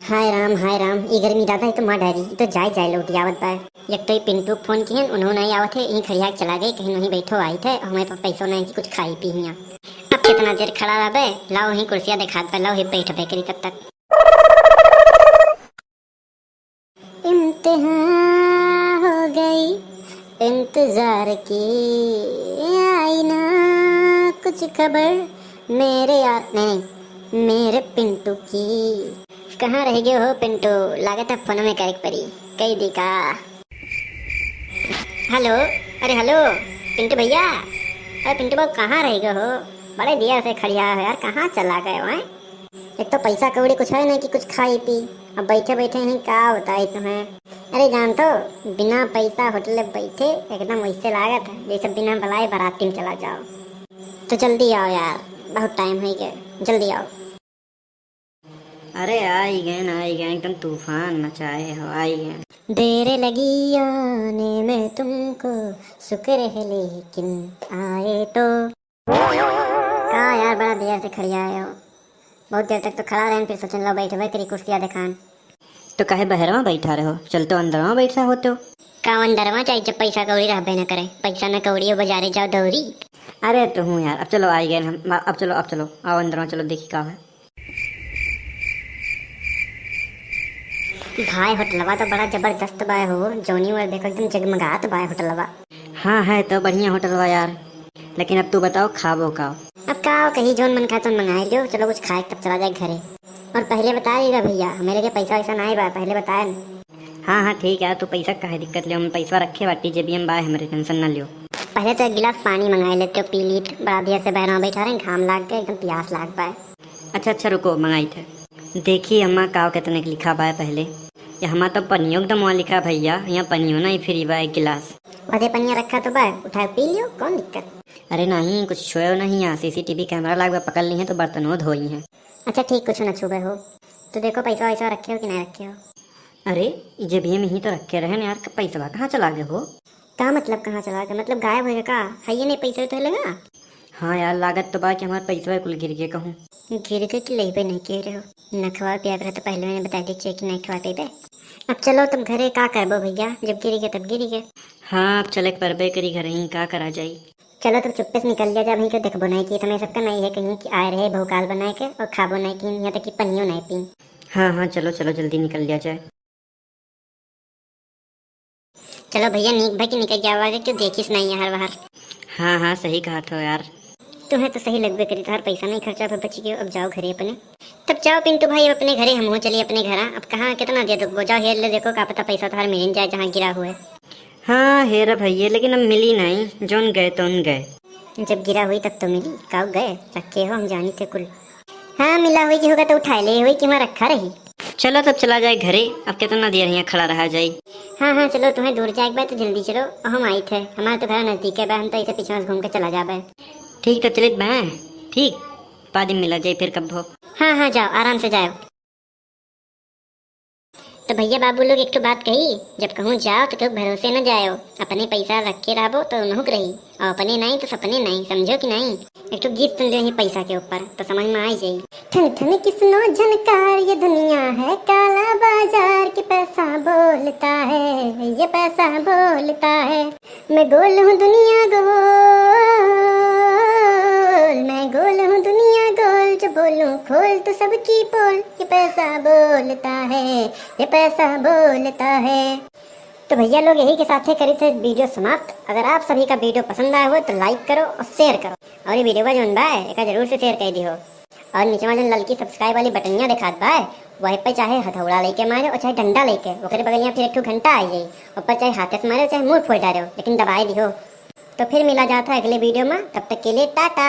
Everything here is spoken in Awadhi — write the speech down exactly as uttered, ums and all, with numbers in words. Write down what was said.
हाय राम, हाय राम, ई गर्मी दादा, ई तो मार डारी, ई तो जाए जाए लौट आवत बा। एक तो ई पिंटू के फोन किहन, उन्हों नाहीं आवत है, यहीं खड़िया के चला गए, कहीं वहीं बैठो आई थे, हमें पर पैसो नाहीं कि कुछ खाई पी हियाँ। अब कितना देर खड़ा रहबे, लाओ ही कुर्सिया देखात बा, लाओ ही बैठबे करी तब तक। इम्तिहान हो गई इंतजार की, आई ना कुछ खबर मेरे यार, नहीं, मेरे पिंटू की। कहाँ रह गए हो पिंटू? लागत है फोन में करे के पड़ी, कई दी का। हेलो, अरे हेलो, पिंटू भैया, अरे पिंटू बाबू कहाँ रह गए हो? बड़े देर से खड़िया हो यार, कहाँ चला गए हो, हैं? एक तो पैसा कौड़ी कुछ है नहीं कि कुछ खाई पी, अब बैठे बैठे ही का बताई तुम्हें। अरे जानतो, बिना पैसा होटल में बैठे एकदम वैसे लागत है जैसे बिना बुलाए बाराती में चला जाओ। तो जल्दी आओ यार, बहुत टाइम हो गया, जल्दी आओ। अरे आई गए ना, आई गए, एकदम तूफान मचाए हो, आई गए। देर लगी आने में तुमको, शुक्र है लेकिन आए तो। का यार, बड़ा देर से खड़िया आए हो। बहुत देर तक तो खड़ा रहन, फिर सोचन लो बैठबे करी कुर्सिया देखान। तो काहे बहरवा बैठा रहो, चल तो अंदरवा बैठा होतो। का अंदरवा जाई जब पैसा कौड़ी रहबे न करे, पैसा न कौड़ी हो बाजारे जाओ दौरी। अरे तो हूँ यार, अब चलो आई गए हम, अब चलो, अब चलो, आओ अंदरवा चलो, देखी का है। भाई होटलवा तो बड़ा जबरदस्त बा हो, जौनी ओर देखो एकदम जगमगात बा होटलवा। हाँ है तो बढ़िया होटलवा यार, लेकिन अब तू बताओ खाबो का? अब का हो, कहीं जौन मन खाए तो मंगाए लियो, चलो कुछ खाए तब चला जाए घरे। और पहले बता दीदा भैया, मेरे के पैसा वैसा नाहीं बा, पहले बताए न। हाँ हाँ ठीक है, तू पैसा काहे दिक्कत ले, हम पैसा रखे बाटी जेबिया में बा हमरे, टेंशन ना लियो। पहले तो एक गिलास पानी मंगाए लेते हो, पी लीत, बड़ा देर से बहरवा बैठा रहे, घाम लाग गए, एकदम प्यास लाग पाए। अच्छा अच्छा रुको, मंगाई थे। देखी अम्मा का कितने के लिखा बा पहले, ये हमार तो पनियो के दमवा लिखा भैया, यहाँ पनियो नहीं फ्री बा एक गिलास। अरे पनिया रखा तो बा, उठा के पी लियो, कौन दिक्कत। अरे नहीं, कुछ छुएव नहीं, यहाँ सीसीटीवी कैमरा लाग बा, पकड़ ली है तो बर्तनो धोई है। अच्छा ठीक, कुछ ना छुबे हो। तो देखो पैसा वैसा रखे हो कि नहीं रखे हो? अरे ई जेबिये में ही तो रखे रहे न यार, पैसवा कहाँ चला गए हो? का मतलब कहाँ चला गए? मतलब गायब हो गए का? है ये नहीं पैसा तो लेगा? हाँ यार, लागत तो बा कि हमार पैसवा कुल गिर गए कहूँ। गिर गए कि लेबे नहीं कह रहे हो? नखवा पिया रहे तो पहले मैंने बता दी कि नहीं खवा पेबे। अब चलो तुम घरे, का करबो भैया, जब गिर गए तब गिर गए। हाँ, अब चले के परबे करी घर ही, का करा जाई। चलो तब चुप्पे से निकल जा, जा वहीं के देखबो नहीं कि समय सबका नहीं है कहीं कि आए रहे भौकाल बनाए के और खाबो नहीं कि यहाँ तक कि पनियो नहीं पी। हाँ हाँ चलो चलो जल्दी निकल लिया जाए। चलो भैया नीक भाई कि निकल जावा के क्यों देखिस नहीं हर बाहर। हाँ हाँ सही कहा थो यार। तुम्हें तो सही लगबे करी, तुम्हार पैसा नहीं खर्चा फिर बची गयो। अब जाओ घरे अपने। तब जाओ पिंटू भाई अपने घरे, हम हो चलिए अपने घर। अब कहाँ कितना दे दो, जाओ हेर ले देखो का पता पैसा तुम्हार मिल जाए जहाँ गिरा हुए। हाँ हेरा भैया, लेकिन अब मिली नहीं, जौन गए तौन गए। जब गिरा हुई तब तो मिली, काऊ गए रखे हो, हम जानी थे कुल। हाँ मिला हुई कि होगा तो उठाए ले हुई कि वहाँ रखा रही। चलो तब चला जाए घरे, अब कितना देर यहाँ खड़ा रहा जाए। हाँ हाँ चलो, तुम्हें दूर जाए के बाद तो जल्दी चलो, और हम आई थे, हमारे तो घर नजदीक है बा, हम तो ऐसे पीछे से घूम के चला जाबे। ठीक तो चलित बा, ठीक, बाद में मिला जाए फिर कब हो। हाँ हाँ जाओ, आराम से जाओ। तो भैया बाबू लोग एक ठो बात कही, जब कहूँ जाओ तो केहू भरोसे न जायो, अपने पैसा रखे रहबो तो उनहुक रही, और अपने नहीं तो सपने नहीं, समझो कि नहीं? एक ठो गीत सुन लो यही पैसा के ऊपर तो समझ में आ ही जाई। ठन ठन किसनो झनकार ये दुनिया है, काला बाजार के पैसा बोलता है, ये पैसा बोलता है। मैं गोल हूँ दुनिया गोल, मैं गोल हूँ दुनिया गोल, जो बोलूँ खोल तो सबकी पोल, ये पैसा बोलता है, ये पैसा बोलता है। तो भैया लोग यही के साथे करी थे वीडियो समाप्त। अगर आप सभी का वीडियो पसंद आया हो तो लाइक करो और शेयर करो, और ये वीडियो का जौन बा एका जरूर से शेयर कर दिहो। और नीचे वाले ललकी सब्सक्राइब वाली बटनिया दिखात बा, वही पे चाहे हथौड़ा लेके मारे और चाहे डंडा लेके, ओकरे बगलिया फिर एक ठो घंटा आ जाई, ऊपर चाहे हाथे से मारे चाहे मुंह फोड़ डारे, लेकिन दबाए दिहो। तो फिर मिला जाता है अगले वीडियो में, तब तक के लिए टाटा।